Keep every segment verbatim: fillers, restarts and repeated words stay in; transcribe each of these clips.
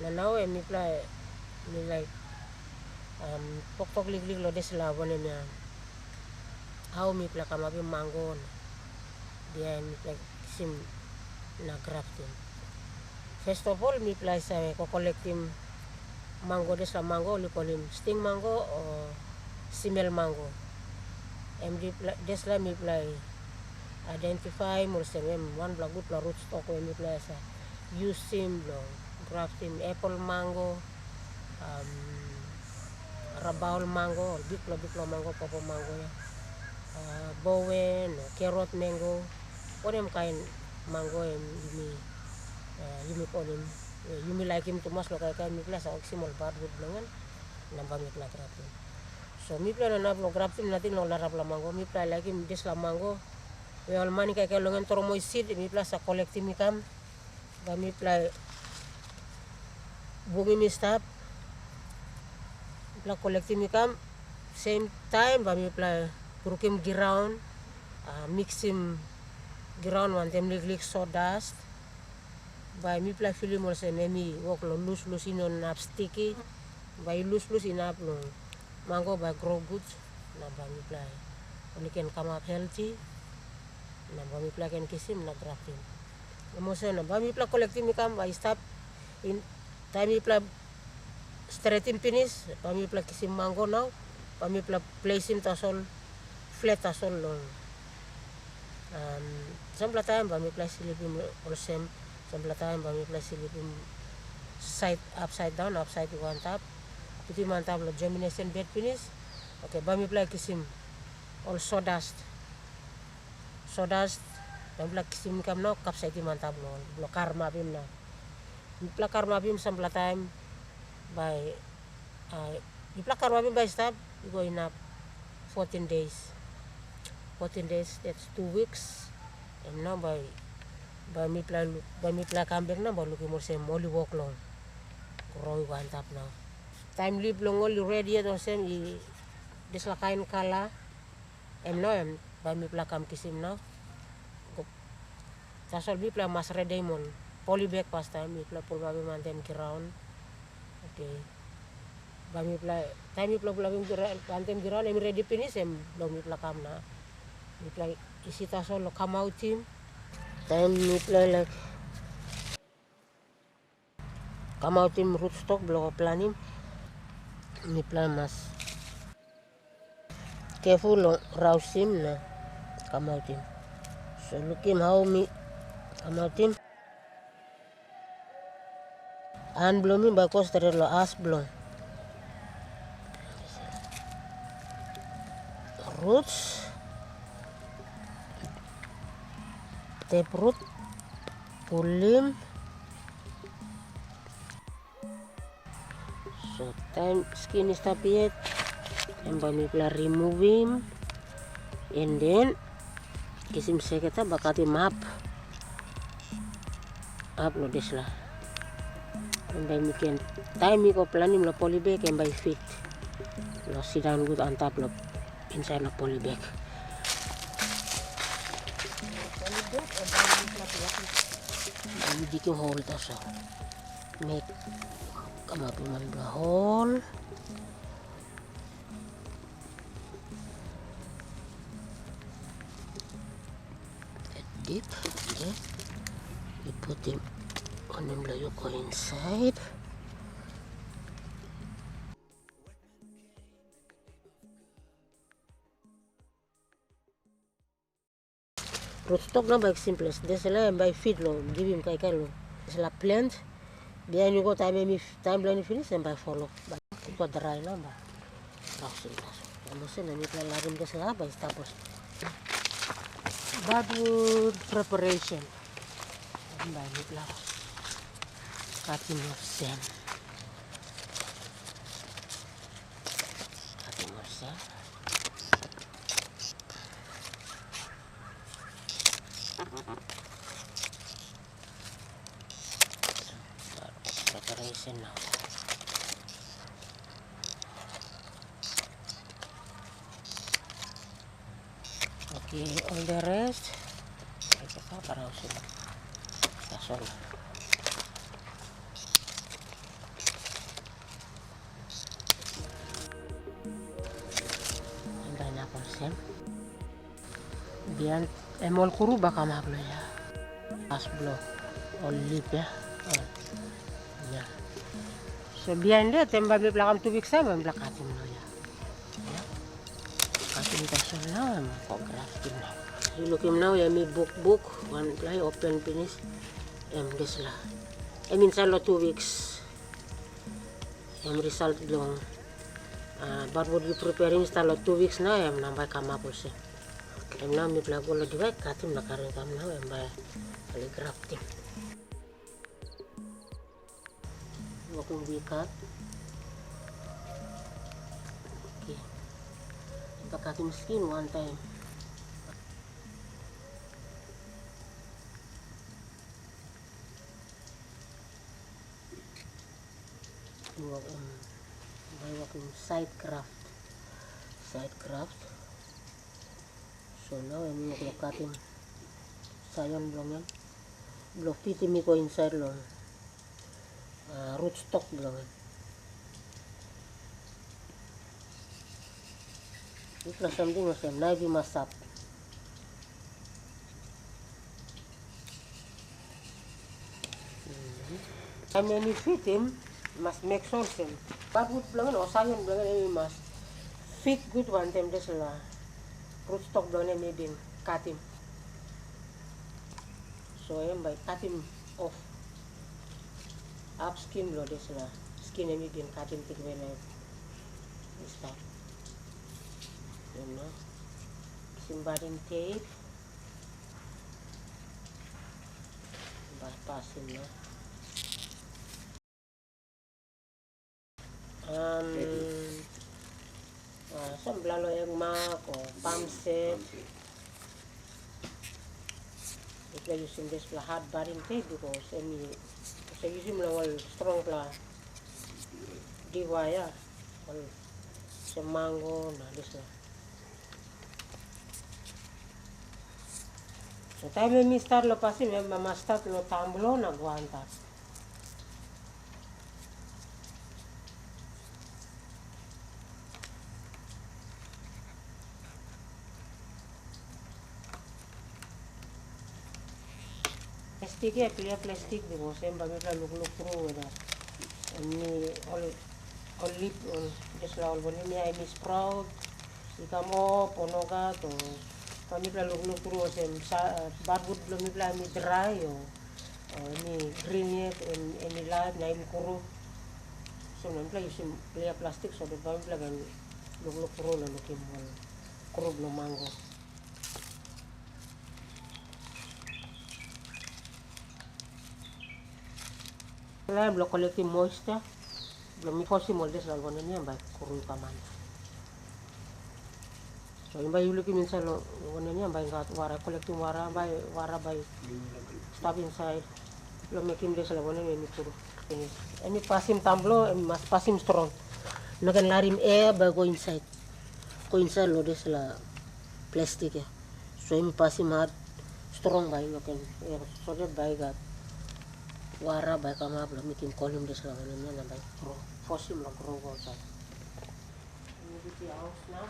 Na nau em mipela mi laik, um, toktok liklik long dispela wanem ya, hau mipela kamapim mango na bihain mipela kisim na graftim. First of all, mipela i save go kolektim mango, dispela mango ol i kolim sting mango o simel mango. Em dipela, dispela mipela i identifaim olsem em wanpela gutpela rut stok we mipela i save yusim long graftim apple mango, um, rabaul mango, ol bikpela bikpela mango, popo mango ya, uh, bowen o kerot mango, wanem kain mango em yumi, uh, yumi kolim, eh, yumi laikim tumas long kaikai mipela sa kisim ol badwut bilong en, na bai mipela graftim. So mipela no inap long graftim nating long narapela mango, mipela laikim dispela mango we ol man i kaikai long en tromoi sid, mipela sa kolektim i kam, bai mipela bungim i stap, mipela kolektim i kam, sem taim bai mipela brukim graun, a, miksim graun wantaim liklik sodas, bai mipela filim olsem em i wok long luslus, i no inap stiki, bai i luslus inap long mango bai gro gut, na bai mipela ol i ken kamap helti, na bai mipela ken kisim na graftim. Em olsem na bai mipela kolektim i kam, bai i stap, in, taim mipela stretim pinis, bai mipela kisim mango nau, bai mipela plesim tasol, flet tasol long, um, sampela taim bai mipela slipim olsem, sampela taim bai mipela slipim sait, upside down, upside i go antap, putim antap long germination bed pinis. Oke, bai mipela kisim ol sodast, sodast, bai mipela kisim i kam nau, kapsaitim antap long ol, bilong karamapim nau. Mipela karamapim sampela taim, bai, a, mipela karamapim bai i stap, i go inap fourteen days. Fourteen days, that's two weeks. Em nau bai, bai mipela luk, bai mipela kam bek nau, bai lukim olsem ol i wok long gro i go antap nau. Taim lip bilong ol i redi yet olsem, i, dispela kain kala, em nau em bai mipela kam kisim nau. Go, tasol mipela mas redim ol polybag pastaim, mipela pulapim wantaim graun. Oke. Bai mipela, taim mipela pulapim gra-, wantaim graun em i redi pinis, em bilong mipela kam na mipela isi tasol long kamautim. Taim mipela laik kamautim rut stok bilong planim, mipela mas keful long rausim na kamautim. So lukim hau mi kamautim. Han bilong mi bai i go stret long as bilong roots, taproot, pulim. So taim skin i stap yet, em bai mipela rimuvim, and then kisim seketa bai katim hap, hap long dispela. Em bai mi ken, taim mi go planim long polybag, em bai i fit long sindaun gut antap long insait long polybag. Bai mi dikim hol tasol. Mek kamapim wanpela hol. Dip, okay. Yu putim wanem bilong yu go insait. Rootstock nau bai kisim ples, dispela em bai fit long givim kaikai long dispela plant. Bihain i go taim em i, taim bilong en i pinis, em bai folo, bai i go drai nau, bai rausim tasol. Em olsem na mipela larim dispela bai i stap olsem. Badwood preparation. Em bai mipela katim olsem. Katim olsem. Preparation nau. Okay, all the rest. Ito pa, para usin. Tasol. Em. Bihain em ol kru bai kamap long ya. Pas bilong ol lip ya. Ol. Ya. So bihain de, tem bai mipela kam tu wiks ya, bai mipela katim long ya. Ya. Katim tasol nau em go graftim nau. Yu lukim nau, em i bukbuk, wanpela i open pinis, em dispela. Em insait long tu wiks. Em result bilong, ah, barwood yu preparim stap long tu wiks na em nau bai kamap olsem. Em nau mipela go long diwai katim na karim kam nau em bai ol i graftim. Wokim wi kat. Oke. Bai katim skin wantaim. Bai wokim side graft. Side graft. So nau em i wok long katim saion bilong en, bilong fitim i go insait long, ah, rut stok bilong en. Dispela samting olsem, naip i mas sap. Taim em i fitim, mas mek sure olsem, barwood bilong en o saion bilong en em i mas fit gut wantaim dispela rut stok bilong en em i bin katim. So em bai katim of hap skin bilong dispela skin em i bin katim tikbe na em i stap. Em no. Kisim barim teip. Bai pasim na. Um, ah, sampela long egmak o pamset. Mipela yusim dispela hat barim teip, bikos em i, em i yusim long ol strongpela diwai ya, ol olsem mango na dispela. So taim em i stat long pasim, em i mas stat long taun bilong na go antap. Plastik ya, klia plastik, bikos em bai mipela lukluk tru weda em i ol, ol lip, ol dispela ol wanem ya em i spraut, i kam op o nogat, o bai mipela lukluk tru olsem barwood bilong mipela em i drai, o, o em i grin yet, em, em i laip na em i kru. So na mipela yusim klia plastik, so dat bai mipela ken lukluk tru na lukim ol kru bilong mango. Lain bilong kolektim moisture, bilong mi fosim ol dispela wanem ya bai kru i kam antap. So em bai yu lukim insait long wanem ya bai gat wara, kolektim wara, bai wara bai stap insait. Bilong mekim dispela wanem em i kru pinis. Em i pasim taun bilong, em i mas pasim strong. No ken larim ea bai go insait. Go insait long dispela plastik ya. So em i pasim hat strong bai i no ken, so dat bai i gat wara bai i kamap long mekim kolim dispela wanem ya na bai gro, fosim long gro go ausait. Em i haus nau.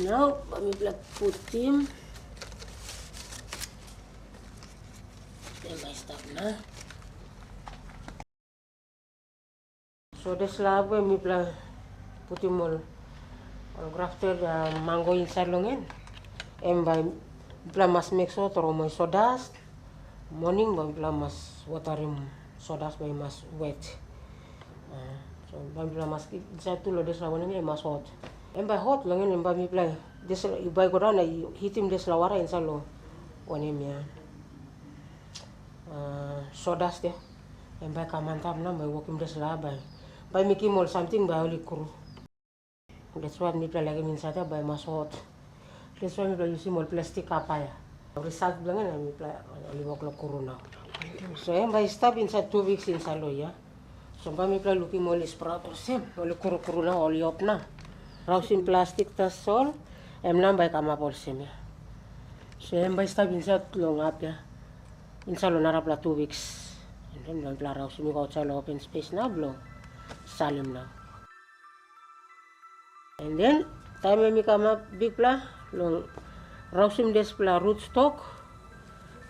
Nau bai mipela putim. Em bai stap na. So dispela hap we mipela putim ol, ol grafted, ah, mango insait long en, em bai mipela mas mek sua tromoi sodas. Moning bai mipela mas wotarim sodas, bai i mas wet. Ah, so bai mipela mas insait tu long dispela wanem ya i mas hot. Em bai hot long en, em bai mipela dispela i bai go daun na i hitim dispela wara insait long wanem ya, ah, sodas de. Em bai i kam antap na bai i wokim dispela, bai, bai mekim ol samting bai ol i kru. That's why mipela laikim insait ya bai i mas hot. That's why mipela yusim ol plastik kapa ya. Result bilong en, em mipela ol i wok long kru nau. So em bai i stap insait tu wiks insait long ya. So bai mipela lukim ol i spraut olsem, ol i kurukuru na ol i op na. Rausim plastik tasol, em nau bai i kamap olsem ya. So em bai i stap insait long hap ya, insait long narapela tu wiks. And then mipela rausim i go ausait long open space na bilong salim nau. And then taim em i kamap bikpela long rausim dispela rut stok,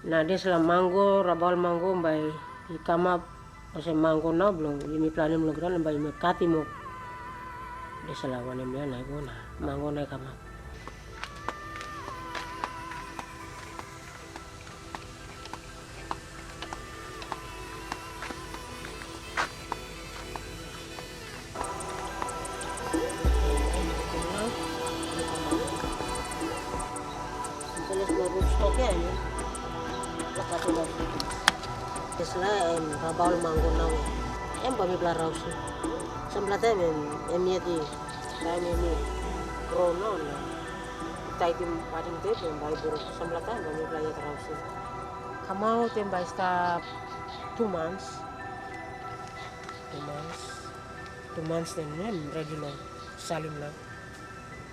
na dispela mango, rabaul mango bai i kamap olsem mango nau bilong yumi planim long graun, na bai yumi katim op dispela wanem ya na i go na mango na i kamap. Dispela em rabaul mango nau ya. Em bai mipela rausim. Sampela taim em, em yet i, taim em i gro nau na i taitim patim tep, em bai i bruk. Sampela taim bai mipela yet rausim. Kamaut em bai i stap tu mans. Tu mans. Tu mans nem em redi long salim nau.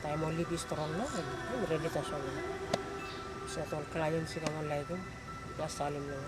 Taim ol lip i strong nau, em, em redi tasol nau. So ol klaients i kam ol laikim, bai salim nau.